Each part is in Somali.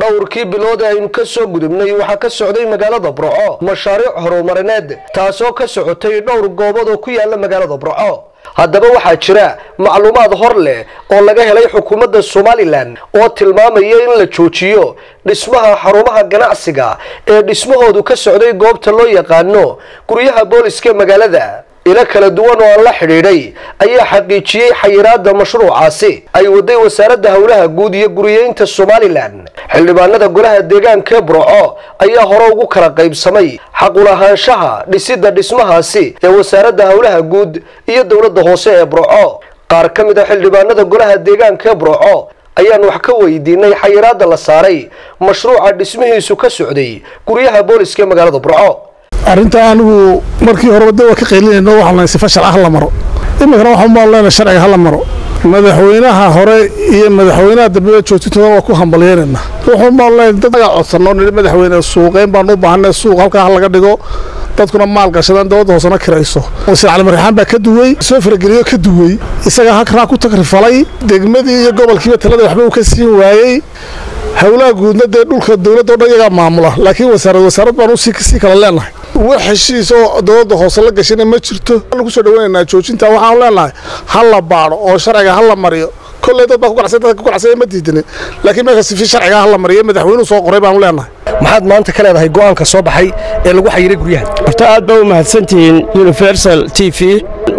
Dhowrkii bilood ee aynu ka soo gudubnay waxaa ka socday magaalada Burco mashaariic horumarineed, taasoo ka socotay dhowr goobood oo ku yaala magaalada Burco. Haddaba waxaa jira macluumaad hor leh oo laga helay xukuumadda Somalilan oo tilmaamaya in la joojiyo dhismaha xarumaha ganacsiga ee dhismahoodu ka socday goobta loo yaqaano guryaha booliska magaalada. Ilo kala duwan oo aan la xidhiidhay ayaa xaqiijiyey xayiraadda mashruucaasi ay waday wasaaradda howlaha guud iyo guriyeynta Somalilan. Xildhibaanada golaha deegaanka Burco ayaa hore ugu kala qaybsamay xaqulahaanshaha dhisidda dhismahaasi ee wasaaradda howlaha guud iyo dowladda hoose ee Burco. Qaar ka mid a xildhibaanada golaha deegaanka Burco ayaan wax ka weydiinay xayiraadda la saaray mashruuca dhismihiisu ka socday guryaha booliska magaalada Burco. Arrinta anigu markii horeba de waa ka qaylinayno, waxaan lahay sifa sharci ha la maro. Iminkana waxaan baan leenahay sharciga ha la maro. Madaxweynaha hore iyo madaxweynaha dambe joojintooda waa ku hambalyeynayna. Wuxuun baan leenahay dad agaa codsanno nidhi madaxweyne, suuqeyn baan u baahanay, suuq halkaa ha laga dhigo, dadkuna maal gashadaan, dowladda hoosena kirayso. Wasiir Cali Marixaan baa ka duwey, soo farageliyo, ka duwey, isaga hakraa ku takrifalay degmadii iyo gobolkiiba, talada waxba uu ka siin waayey. Howlaha guudna dee dhulka dowladda o dhan iyagaa maamula, laakiin wasaarad baan usii kala leenahay. Wax heshiis oo dowladda hoose la gashayna ma jirto. Lagu soo dhaweynaynaa joojinta. Waxaanu leenahay ha la baadho oo sharciga ha la mariyo. Kolley dad baa ku ganacsay, dadka ku ganacsaya ma diidanin, laakiin meesha sifi sharciga ha la mariyo madaxweynuhu soo qoray baanu leenahay. Maxaad maanta ka leedahay go'aanka soo baxay ee lagu xayiray guryahan? Horta aad baa u mahadsantihiin Universal TV,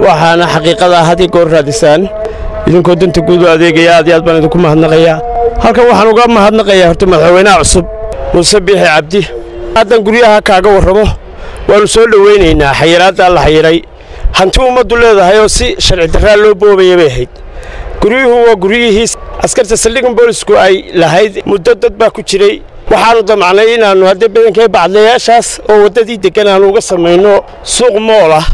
waxaana xaqiiqada had iyo goor raadisaan idinkoo danta guud u adeegaya. Aad iyo aad baan idinku mahadnaqayaa. Halkan waxaan uga mahadnaqayaa horta madaxweynaha cusub Muuse Biixi Cabdi. Haddan guryaha kaaga warramo, waannu soo dhowaynaynaa xayiraaddaa la xayiray. Hanti ummaddu leedahay oo si sharci darraa loo boobaya bay ahayd. Guryuhu waa guryihii askarta saldhigan boolisku ay lahayd. Muddo dad baa ku jiray. Waxaannu damacnay inaannu haddii badankee bacdlayaashaas oo waddadii deggan aanu uga samayno suuq mool ah.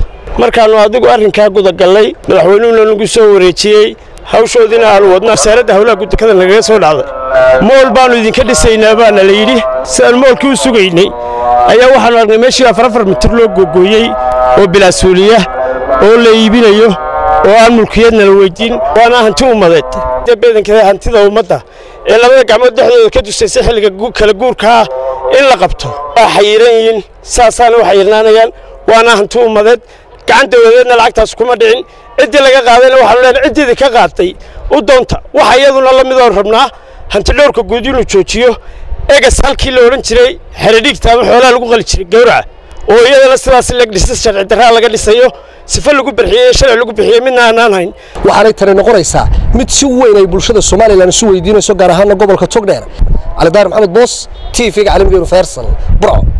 Markaannu adigu arrinkaa gudagallay, madaxweynuhuna nagu soo wareejiyey, hawshoodiina aanu wadno, wasaaradda howlaha guddekada nagaga soo dhacday mool baannu idinka dhisaynaa baana la yidhi. Sidaan moolkii u sugaynay ayaa waxaannu aragnay meeshii 4 mitir loo googooyey oo bilaasuuliya oo la iibinayo oo aan mulkiyadna la weydiin, waana hanti ummadeed. Badankeeda hantida ummadda ee labada gacmood dhexdooda ka dusaysa xilliga kala guurkaa in la qabto waa xayiran yihiin, saasaana u xayirnaanayaan, waana hanti ummadeed. Gacan dowladeedna lacagtaas kuma dhicin. Ciddii laga qaadayna waxaanu leenahay ciddiidii ka qaatay u doonta. Waxa iyaduna la mid oon rabnaa hanti dhowrka guud inuu joojiyo egas halkii la odhan jiray xeradhigta ama xoolaha lagu qali jiray gawraca, oo iyadana sidaas leg dhisa sharci darraa laga dhisayo, sifo lagu bixiyey, sharci lagu bixiyey midna aanaan hayn. Waxaanay tani noqonaysaa mid si weyn ay bulshada Somalilan isu weydiinayso, gaar ahaana gobolka Togdheer. Cali Daar Maxamed Boos, TV-ga caalamiga Universal, Burco.